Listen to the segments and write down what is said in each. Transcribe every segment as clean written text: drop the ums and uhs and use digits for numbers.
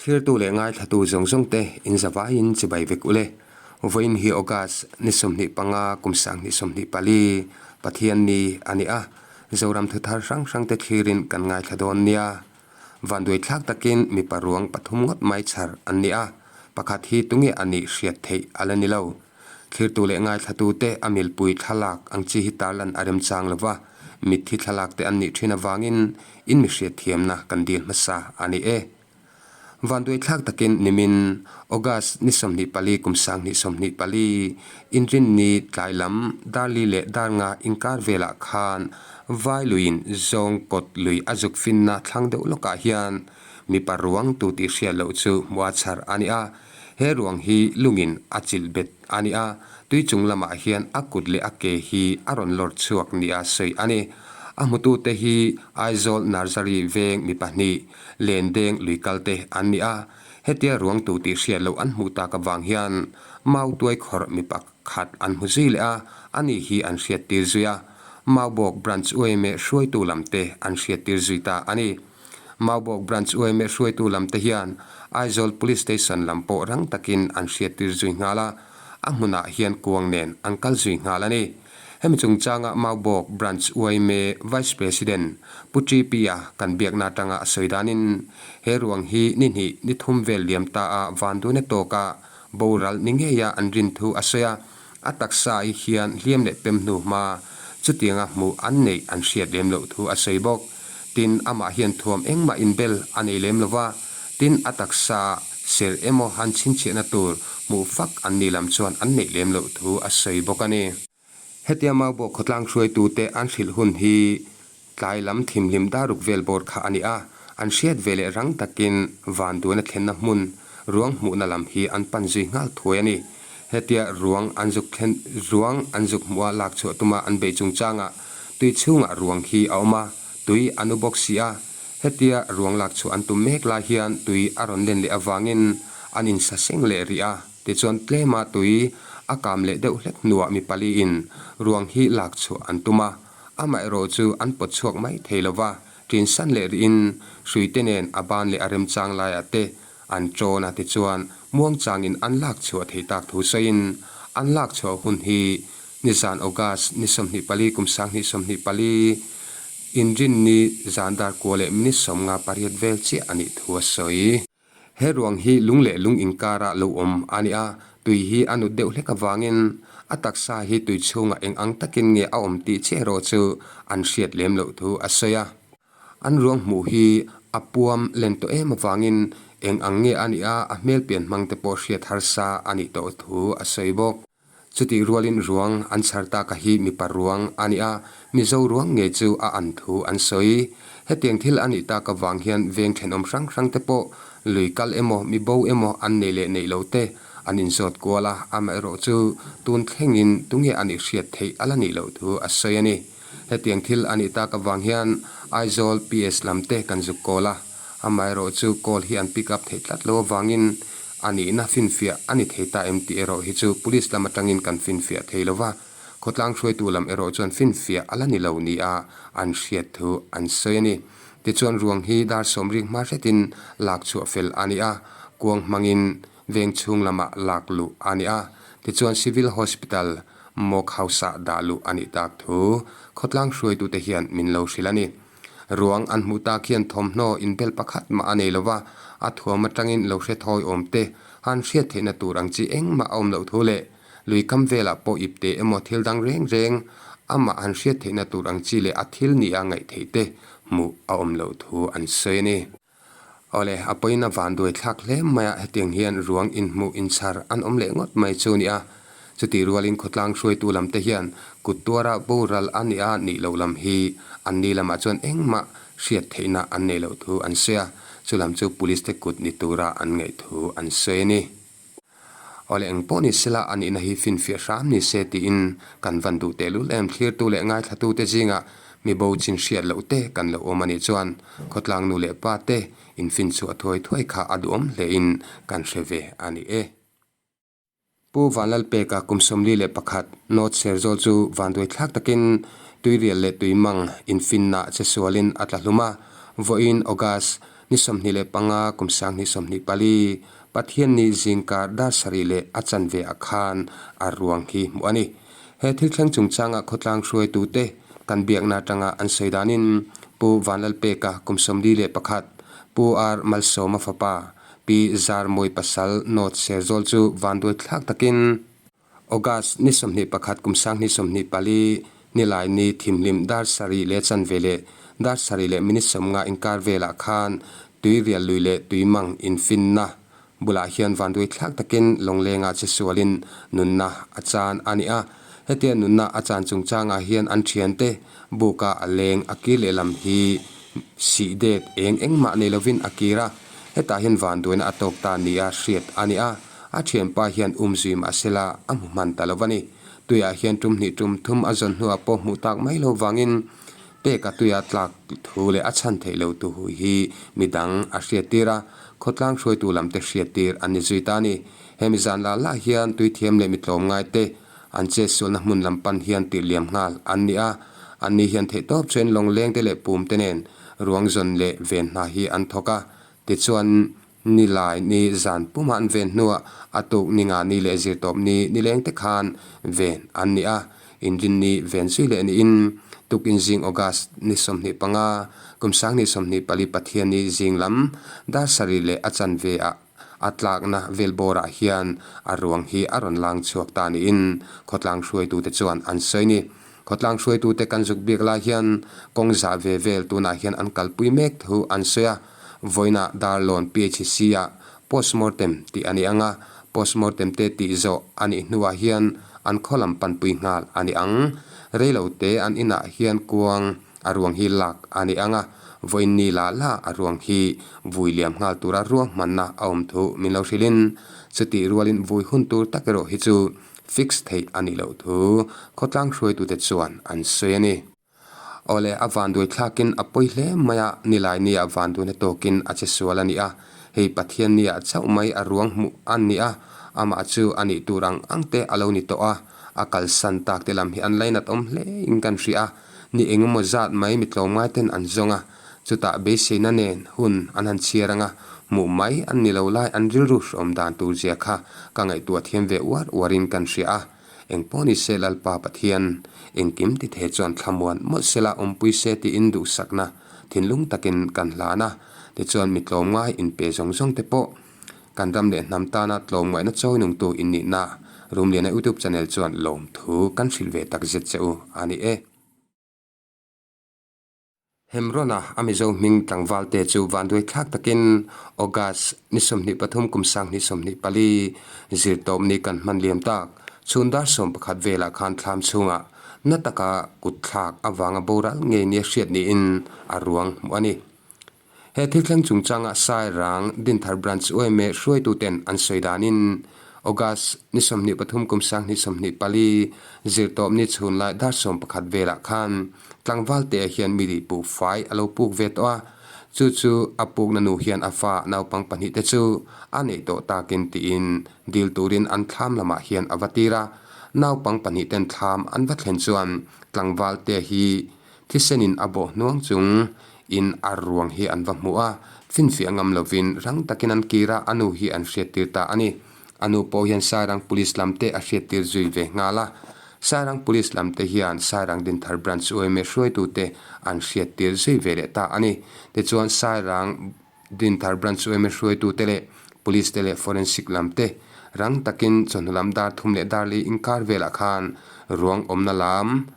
Thlirtu leh ngaithlatu zawng zawng te in zavaiin chibai vek ule. Vawiin hi August ni 25 kum 2024 Pathian ni a ni a, Zoram thuthar hrang hrang te thlirin kan ngaithla dawn nia. Vanduai thlak takin mipa ruang pathum ngawt mai chhar an ni a, pakhat hi tunge a nih hriat theih a la ni lo. Thlirtu leh ngaithlatute a milpui thlalak ang chi hi tarlan a remchang lo va, mitthi thlalak te an nih thin avangin in mi hriatthiamna kan dil hmasa a ni e. Vanduai thlak takin nimin August ni 24 kum 2024 inrinni tlai lam Darli leh Darnga inkar velah khan Vailuiin zawng kawt lui a zuk finna thlang deuh lawkah hian mipa ruang tu tih hriat loh chu hmuha chhar a ni a. He ruang hi lungin a chilh bet a ni a, tui chung lamah hian a kut leh a ke hi a rawn lawr chhuak nia sawi a ni. A hmutute hi Aizawl Nursery veng mi pahnih, Lendeng lui kalte an ni a. Hetia ruang tu tih hriat loh an hmuh tak avang hian Mautuai khawrh mi pakhat an hmu zui leh a, ani hi an hriattir zui a. Maubawk Branch uaime hruaitu lamte an hriattir zui ta a ni. Maubawk Branch uaime hruaitu lamte hian Aizawl Police Station lam pawh rang takin an hriattir zui nghal a, a hmunah hian kuang nen an kal zui nghal a ni. Hemi chungchanga Maubawk Branch uaime Vice President Pu TP-a kan biakna atanga a sawi danin he ruang hi ni hnih ni thum vel liam ta a vanduna tawka boral ni ngeia an rin thu a sawi a, a taksa hi hian hliam leh pem hnu hma chutianga hmuh an neih an hriat lem loh thu a sawi bawk. Tin, amah hian thuam engmah inbel a nei lem lo va, tin, a taksa ser emaw han chhinchhiahna tur hmuh fak an nih lam chuan an neih lem loh thu a sawi bawk a ni. Hetia Maubawk khawtlang hruaitute an hrilh hun hi tlai lam thimhlim daruk vel bawr kha a ni a, an hriat ve leh rang takin vanduaina thlenna hmun ruang hmuhna lam hi an pan zui nghal thuai a ni. Hetia ruang an zuk thlen ruang an zuk hmuha lak chhuah tuma an beih chungchangah tui chhungah ruang hi a awm a, tui a nu bawk si a. Hetia ruang lak chhuah an tum mek lai hian tui a rawn len leh avangin an insa seng leh rih a, tichuan tlema tui a kam leh deuh hlek hnuah mi paliin ruang hi lak chhuah an tum a, amaherawh chu an pawt chhuak mai thei lo va, ṭinsan leh rihin hruite nen a ban leh a remchang laiah te An ṭawn a tichuan muangchangin an lak chhuah thei tak thu sawiin an lak chhuah hun hi nizan August ni 24 kum 2024 inrinni zan dar kua leh minute 58 vel chiah a nih thu a sawi. He ruang hi lung leh lung inkara lo awm a ni a, tui hi a nut deuh hlek avangin a taksa hi tui chhungah eng ang takin nge a awm tih chiah erawh chu an hriat lem loh thu a sawi a. An ruang hmuh hi a puam len tawh em avangin eng ang nge a nih a, a hmel pian hmang te pawh hriat harsa a nih tawh thu a sawi bawk. Chutih rualin ruang an chhar tak a hi mipa ruang a ni a, Mizo ruang nge chu a an thu an sawi. Hetiang thil a nih tak avang hian veng thenawm hrang hrang te pawh lui kal emaw, mi bo emaw an neih leh neih lo te an inzawt kual a, amaherawh chu tun thlengin tunge a nih hriat theih a la nih loh thu a sawi a ni. Hetiang thil a nih tak avang hian Aizawl PS lam te kan zuk kawl a, amaherawh chu call hi an pick up theih tlat lo avangin a nihna finfiah a ni thei ta em tih erawh hi chu Police lam atangin kan finfiah thei lo va, khawtlang hruaitu lam erawh chuan finfiah a la ni lo nia an hriat thu an sawi a ni. Tichuan ruang hi dar sawmrik hma hretin lak chhuah fel a ni a, kuang hmangin veng chhung lamah lak luh a ni a, tichuan Civil Hospital Mawk hausa dah luh a nih tak thu khawtlang hruaitute hian min lo hrilh a ni. Ruang an hmuh tak hian thawmhnaw inbel pakhat mah a nei lo va, a thuam atangin lo hre thawi awm te han hriat theihna tur ang chi engmah a awm loh thu leh lui kam velah pawh ip te emaw thil dang reng reng amah han hriat theihna tur ang chi leh a thil nia ngaih theih te hmuh a awm loh thu an sawi a ni. Awle, a pawhin a vanduai thlak hle mai a, hetiang hian ruang inhmuh inchhar an awm leh ngawt mai chu nia. Chutih rualin khawtlang hruaitu lam te hian kut tuara boral a nih a nih loh lam hi an ni lamah chuan engmah hriat theihna an nei loh thu an sawi a, chu lam chu police te kut ni tura an ngaih thu an sawi a ni. Awle eng pawh ni sela a nihna hi finfiah hram ni se tiin kan van duh tehlul em thlirtu leh ngaithlatu te zingah mi bo chin hriat loh te kan lo awm a nih chuan khawtlang nu leh pa te in finchhuah thuai thuai kha a duhawm hle in kan hre ve a ni e. Pu Vanlalpeka kum 41 North Serzawl chu vanduai thlak takin Tuirial leh Tuimang infinna che sualin a tla hlum a, vawiin August. Ni 25 kum 2024 Pathianni zingkar dar sarih leh a chanve ah khan a ruang hi hmuh a ni. He thil thleng chungchanga khawtlang hruaitute kan biakna atanga an sawi danin Pu Vanlalpeka kum 41, Pu R Malsawma fapa, Pi Zarmawi pasal North Serzawl chu vanduai thlak takin, August ni 21 kum 2024 nilai ni thimhlim dar sarih leh chanve leh dar sarih leh minute 50 inkar velah khan tui rial lui leh tui mang infinna bulah hian vanduai thlak takin lawnglenga che sualin nunna a chan a ni a. Hetia nunna a chan chungchangah hian an thiante buka a leng a kir lehlam hi sih det eng engmah nei lovin a kir a, hetah hian vanduaina a tawk ta nia hriat a ni a. A thianpa hian um zui mah sela a hmu hman ta lo va ni. Tuiah hian tum hnih tum thum a zawn hnuah pawh hmuh tak mai lo vangin peka tuia tlak thu leh a chhan theih lo tu hi midang a hriattir a, khawtlang hruaitu lamte hriattir an ni zui ta a ni. Hemi zan lah lah hian tuithiam leh mitlawmngai te an chetsualna hmun lam pan hian tirh liam nghal an ni a, anni hian theihtawp chuan lawngleng te leh pum te nen ruang zawn leh ven hna hi an thawk a, tichuan Nilai ni zan pumah an ven hnuah a tuk ni nga ni leh zirtawp ni nileng te khan ven an ni a, inrinni ven zui leh niin tukin zing August ni 25, kum 2024 Pathianni zing lam dar sarih leh a chanve ah a tlakna vel bawrah hian a ruang hi a rawn lang chhuak ta niin khawtlang hruaitute chuan an sawi ni. Khawtlang hruaitute kan zuk biak lai hian kawng zah ve vel tunah hian an kalpui mek thu an sawi a. Vawiinah Darlawn PHC-ah postmortem tih a ni ang a, postmortem te tih zawh a nih hnuah hian an khaw lam panpui nghal a ni ang. Reilote an inah hian kuang a ruang hi lak a ni ang a, vawiin ni lah lah a ruang hi vui liam nghal tura ruahmanna a awm thu min lo hrilhin chutih rualin vui hun tur tak erawh hi chu fix theih a nih loh thu khawtlang hruaitute chuan an sawi a ni. Awle, a vanduai thlakin a pawi hle mai a, nilai nia vanduaina tawkin a che sual a ni a, hei Pathian nia chauh mai a ruang hmuh a ni a, amah chu a nih tur ang ang te a lo ni tawh a, a kalsan tak te lam hi an lainat awm hle in kan hria a, ni engemaw zat mai mi tlawmngai ten an zawng a, chutah beiseina nen hun an han chhiar ang a, hmuh mai an ni lo lai an rilru hreawm dan tur zia kha ka ngaihtuah thiam ve uar uarin kan hria a. Engpawh ni se Lalpa Pathian, engkim ti the chuan thlamuan mawlh sela awmpui se tiin duhsakna thinlung takin kan hlan a. Tichuan mi tlawmngai inpe zawng zawng te pawh kan ram leh hnam tana tlawmngaihna chawi nungtu in nihna Rumliana YouTube channel chuan lawmthu kan hrilh ve takzet che u a ni e. Hemrona a Mizo hming tlangvalte chu vanduai thlak takin August ni 23 kum 2024 zirtawpni kan hman liam tak chhun dar 11 velah khan thlam chhungah na taka kut thlak avanga boral ngei nia hriat niin a ruang hmuh a ni. He thil thleng chungchanga Sairang Dinthar Branch yma hruaituten an sawi danin August ni 23 kum 2024 zirtawpni chhun lai dar 11 velah khan tlangval te hian mi ri puk fai a lo puk ve tawh a, chu chu a pukna nu hian a fa naupang pahnih te chu a neih tawh takin tiin dil turin an thlam lamah hian a va tir a, naupang pahnih ten thlam an va thlen chuan tlangval te hi Thisenin a bawh hnuang chung in a ruang hi an va hmu a, finfiah ngam lovin rang takin an kir a, a nu hi an hriattir ta a ni. A nu pawh hian Sairang Police lam te a hriattir zui ve nghal a. Sairang Police lam te hian Sairang Dinthar Branch yma hruaitute an hriattir zui ve leh ta a ni. Tichuan Sairang Dinthar Branch yma hruaitute leh Police te leh Forensic lam te rang takin chawhnu lam dar thum leh dar li inkar velah khan ruang awmna lam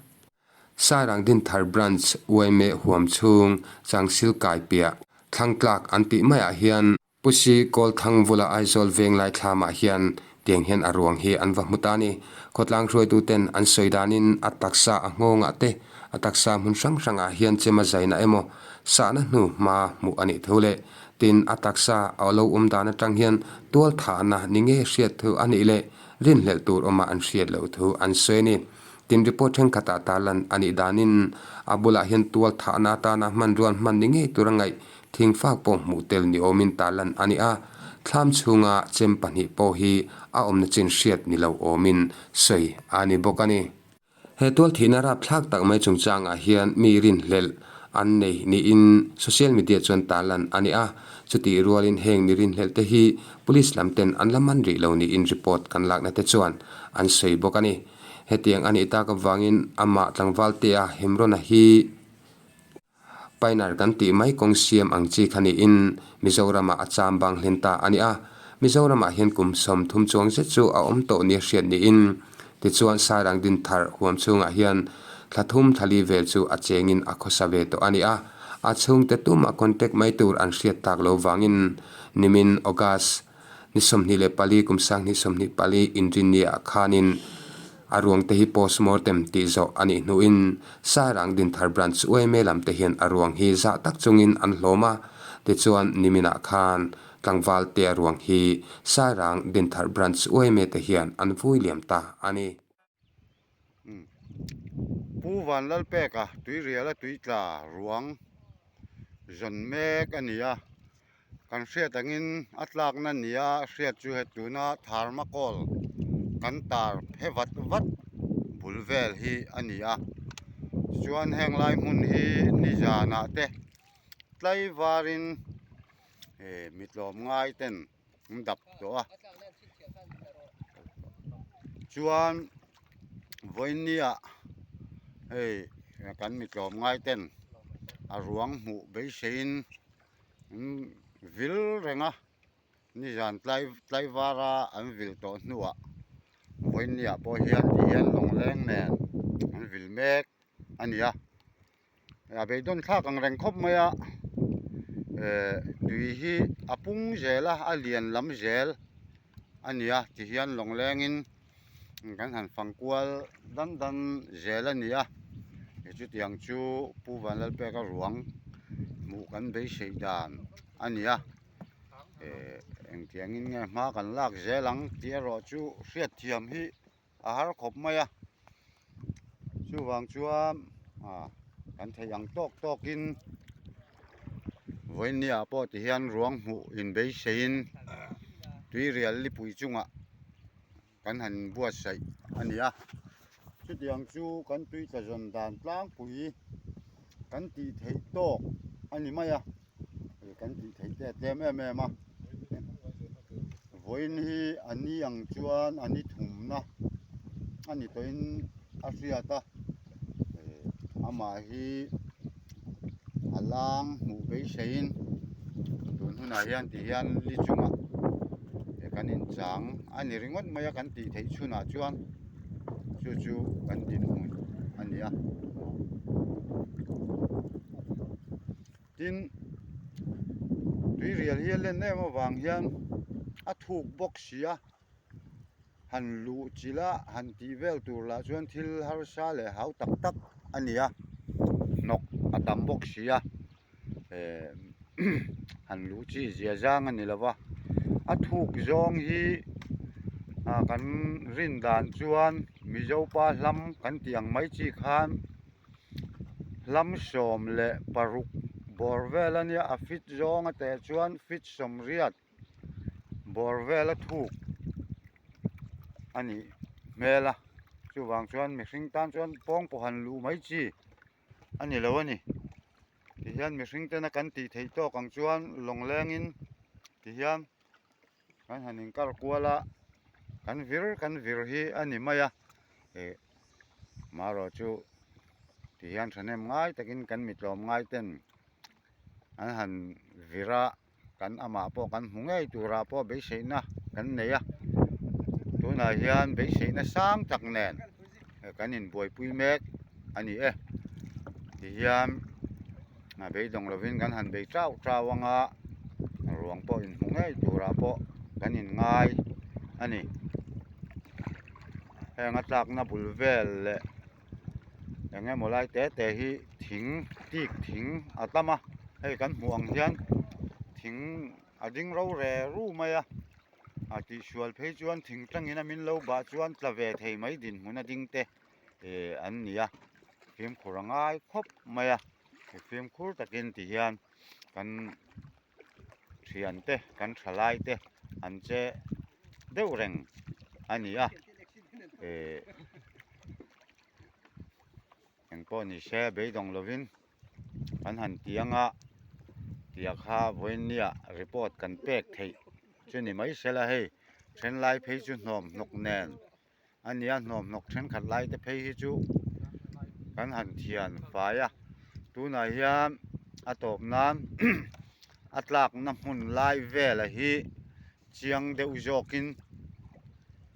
Sairang Dinthar Branch yma huam chhung Changsil kai piah Thlangtlak an tih maiah hian Pusi Kawlthang vula Aizawl Venglai thlamah hian tiang hian a ruang hi an va hmu ta a ni. Khawtlang hruaituten an sawi danin a taksa a nghawngah te, a taksa hmun hrang hrangah hian chem a zaina emaw sahna hnu hma hmuh a nih thu leh tin a taksa a lo awm dan atang hian tual thahna ni nge hriat thu a nih leh rinhlelh tur awma an hriat loh thu an sawi a ni. Tin report thenkhatah tarlan a nih danin a bulah hian tual thahna atana hmanruan hman ni ngei tura ngaih thingfak pawh hmuh tel ni awmin tarlan a ni a, thlam chhunga chem pahnih pawh hi a awmna chin hriat ni lo awmin sawi a ni bawk a ni. He tual thihna rapthlak tak mai chungchangah hian mi rinhlelh. an nei niin social media chuan tarlan a ni a. Chutih rualin heng mi rinhlelh te hi police lam ten an la man rih lo niin report kan lakna te chuan an sawi bawk a ni. Hetiang a nih tak avangin amah tlangval tea Hemrona hi Pioneer kan tih mai kawng siam ang chi kha niin Mizoramah a cham bang hlen ta a ni a. Mizoramah hian kum 30 chuang zet chu a awm tawh nia hriat niin tichuan Sairang Dinthar huam chhungah hian thla thum thla li vel chu a chengin a khawsa ve tawh a ni a. A chhungte tumah contact mai tur an hriat tak lo vangin nimin August ni 24 kum 2024 inrinniah khanin a ruang te hi postmortem tih zawh a nih hnuin Sairang Dinthar Branch yma lam te hian a ruang hi zah tak chungin an hlawm a, tichuan niminah khan tlangval te a ruang hi Sairang Dinthar Branch yma te hian an vui liam ta a ni. Pu Vanlalpeka tuiriala tuitla ruang zawn mek a ni a, kan hriat angin a tlakna nia hriat chu he tuna thermocol kan tar phe vat vat bul vel hi a ni a, tichuan heng lai hmun hi nizanah te tlaivarin eh mi tlawm ngai ten. an dap tawh a chuan vawinia hei kan mi tlawm ngai ten a ruang hmuh beiseiin an vil reng a nizan tlai tlaivar a an vil tawh hnuah vawinia pawh hian ti hian lawngleng nen an vil mek a ni a. A beidawn thlak ang reng khawp mai a eh tui hi a pung zel a a lian lam zel a ni a tihian lawng lengin kan han fang kual dan dan zel a ni a chutiang chu Pu Vanlalpeka ruang hmuh kan beisei dan a ni a eh engtiangin nge hma kan lak zel ang tih erawh chu hriatthiam hi. a har khawp mai a chuvang chuan ah kan theih ang tawk tawk in vawinia ah pawh ti hian ruang hmuh in beiseiin tuirial lipui chungah kan han buatsaih a ni a chutiang chu kan tui tla zawn dan tlangpui kan tih theih tawk a ni mai a. Kan tih theih te a tlem em em a vawiin hi a ni ang chuan a ni thumna a ni tawhin a hriat a amah hi a lang hmuh beiseiin tun hunah hian ti hian li chungah kan inchang a ni ringawt mai a kan tih theih chhunah chuan chu chu kan dinhmun a ni a. Tin, tuirial hi a len em avang hian a thuk bawk si a, han luh chilh a han tih vel tur lah chuan thil harsa leh hau tak tak a ni a, hnawk a tam bawk si a, eh han luh chi zia zang a ni lo va, a thuk zawng hi ah kan rin dan chuan Mizopa hlam kan tih ang mai chi khan. Hlam 16 bawr vel a nia a fit zawng a teh chuan fit 80 bawr vel a thuk a nih hmel a chuvang chuan mihring tan chuan pawng pawh han luh mai chi a ni lo a ni tihian mihring tena kan tih theih tawk ang chuan lawng lengin tihian. Kan han inkar kual a, kan vir kan vir hi a ni mai a, ih marawh chu ti hian thahnem ngai takin kan mi tlawm ngai ten an han vir a, kan amah pawh kan hmu ngei turah pawh beiseihna kan nei a, tunah hian beiseihna sang tak nen kan inbuaipui mek a ni e, ti hian. A beidawng lovin kan han bei chau chau ang a, ruang pawh inhmu ngei turah pawh kan inngai a ni. Heng a tlakna bul vel leh eng emaw lai te te hi thing tik thing a tam a, hei kan hmuh ang hian thing a ding ro re ru mai a, a tihsual phei chuan thing tangin a min lo bah chuan tla ve thei mai dinhmun a ding te. eh an ni a fimkhur a ngai khawp mai a fimkhur takin ti hian kan thian te kan thalai te an che deuh reng a ni a eh engpawh ni se beidawng lovin. Kan han ti anga tia kha vawinia report kan pek theih chu ni mai sela hei thenlai phei chu hnawm hnawk nen a nia hnawm hnawk thenkhat lai te phei hi chu kan han thian fai a tunah hian a tawp nan a tlakna hmun lai vela hi chiang deuh zawkin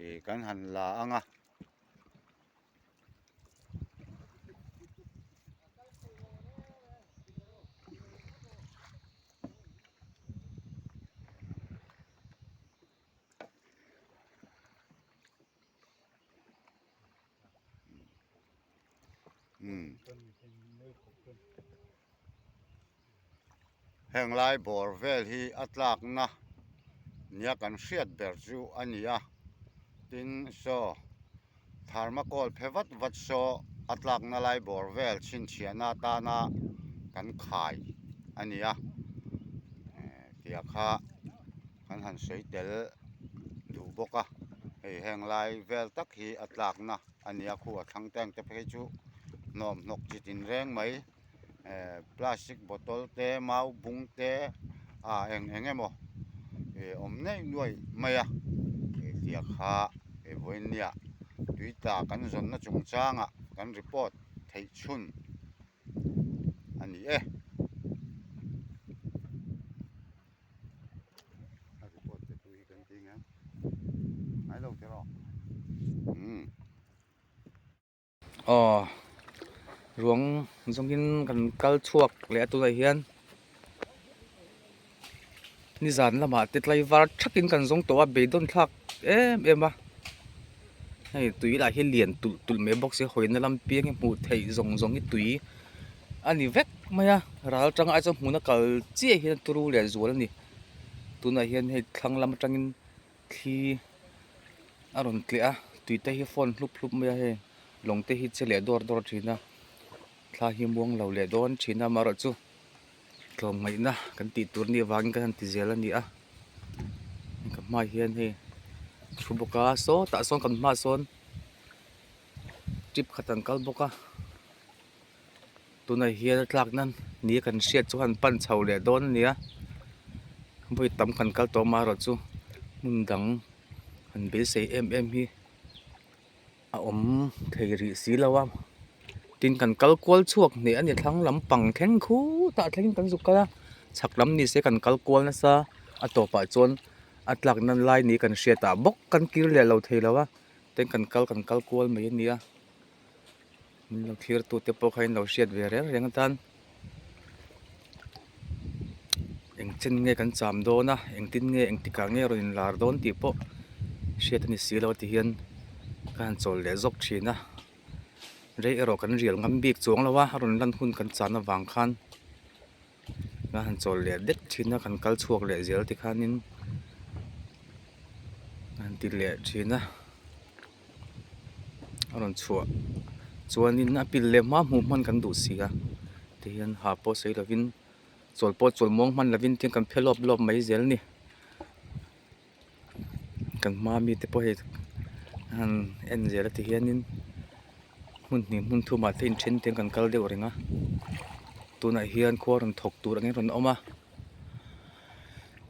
ih kan han la ang a. Heng lai bawr vel hi a tlakna nia kan hriat ber chu a ni a tin saw thermocol phe vat vat saw a tlakna lai bawr vel chhinchhiahna atana kan khai a ni a tia kha kan han sawi tel duh bawk a hei heng lai vel tak hi a tlakna a ni a khu a thlang teng te phei chu hnawm hnawk chi tin reng mai eh plastic bottle te mau bung te ah eng eng emaw ih awm neih nuaih mai a ih tiang kha ih vawinia tui tla kan zawnna chungchangah kan report theih chhun a ni e. A report pe tu hi kan ti nge ngai lo tiraw umm. Aw ruang zawngin kan kal chhuak leh a tunah hian nizan lamah te tlaivar thakin kan zawng tawh a beidawn thlak em em a hei tui lah hi lian tulh tulh mai bawk si hawina lam piang hi hmuh theih zawng zawng hi tui a ni vek mai a ral tanga ai chuan hmuna kal chiah hian turu leh zual a ni tunah hian hei thlang lam atangin thli a rawn tleh a tui te hi fawn hlup hlup mai a hei lawng te hi che leh dawr dawr thin a thla hi muang lo leh dawn thin a amaherawhchu tlawmngaihna kan tih tur nih avangin kan han ti zel a ni a ka hmaah hian hei thu bawk a sawtah sawn kan hmaah sawn trip khat an kal bawk a tunah hian a tlak nan ni a kan hriat chu han pan chho leh dawn a ni a vawi tam kan kal tawh amaherawhchu hmun dang han beisei em em hi. A awm thei rih si lo a tin kan kal kual chhuak hneh a ni thlang lampang thleng khutah thlengin kan zuk kal a chhak lam ni se kan kal kual nasa a tawpah chuan a tlak nan lai ni kan hriat ah bawk kan kir leh lo thei lo a tin kan kal kan kal kual mai a ni a min lo thlir tu te pawh kha in lo hriat ve reng reng atan eng chen nge kan cham dawn a engtin nge engtikah nge rawn inlar dawn tih pawh hriat a ni si lo ti hian ka han chawl leh zawk thin a rei erawh kan rial ngam bik chuang lo a a rawn lan hun kan chan avang khan ka han chawl leh det thin a kan kal chhuak leh zel tikhanin ka han ti leh thin a. A rawn chhuah chuanin a pil leh hma hmuh hman kan duh si a tihian ha pawh sawi lovin chawl pawh chawl muang hman lovin tin kan phe lawp lawp mai zel a ni kan hma mite pawh hei an en zel a ti hianin hmun hnih hmun thumah te inthen te kan kal deuh reng a tunah hian khua rawn thawk tur angin rawn awm a.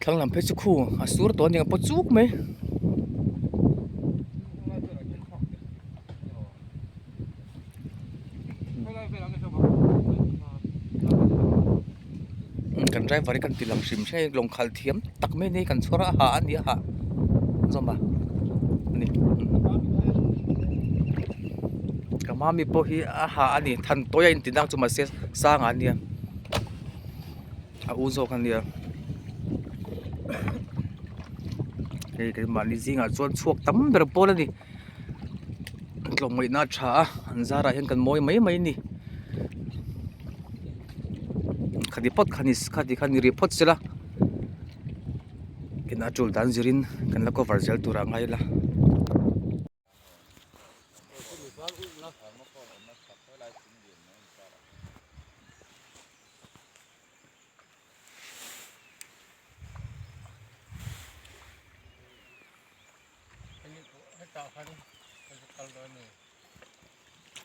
Thlang lam phei chu khu a sur tawh a ni ang pawh chuk mai. Kan driver hi kan ti lang hrim hrim a lawng khalh thiam tak mai a ni kan chhawr a ha a ni a ha zawm a ni ka mami pawh hi a ha a ni than tawi a inti dang chu mahse sangah a nia. A u zawk a nia hei keimahni zingah chuan chhuak tam ber pawl a ni tlawmngaihna a tha a an zarah hian kan mawi mai mai a ni khati phawt kha ni khati kha ni rih phawt sela ina tul dan zirin kan la cover zel turah ngai ila.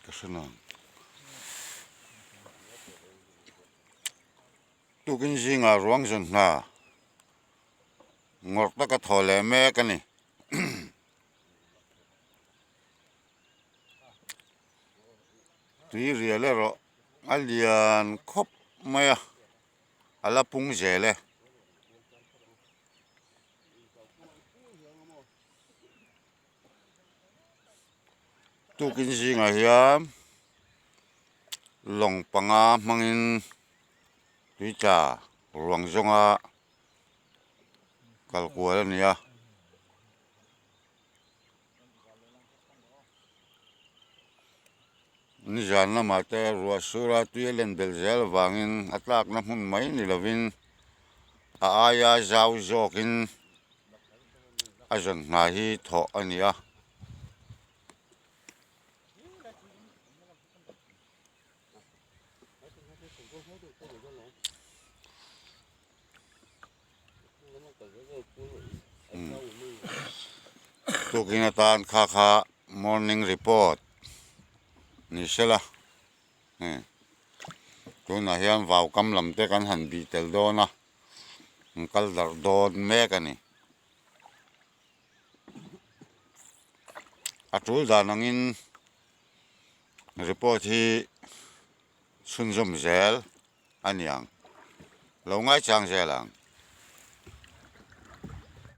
Ka hre nang. Tukin zingah ruang zawn hna ngawrh taka thaw leh mek a ni. Tui rial erawh a lian khawp mai a, a la pung zel e. Tukin zingah hian lawng panga hmangin tuitla ruang zawnga kal kual a ni a. Nizan lamah te ruah sura tui a len belh zel avangin a tlakna hmun mai ni lovin a aia zau zawkin a zawn hna hi thawh a ni a. Tukin atan kha kha morning report ni sela hei tunah hian vau kam lam te kan han bih tel dawn a an kal darh dawn mek a ni a tul dan angin report hi chhunzawm zel a ni ang lo ngaichang zel ang.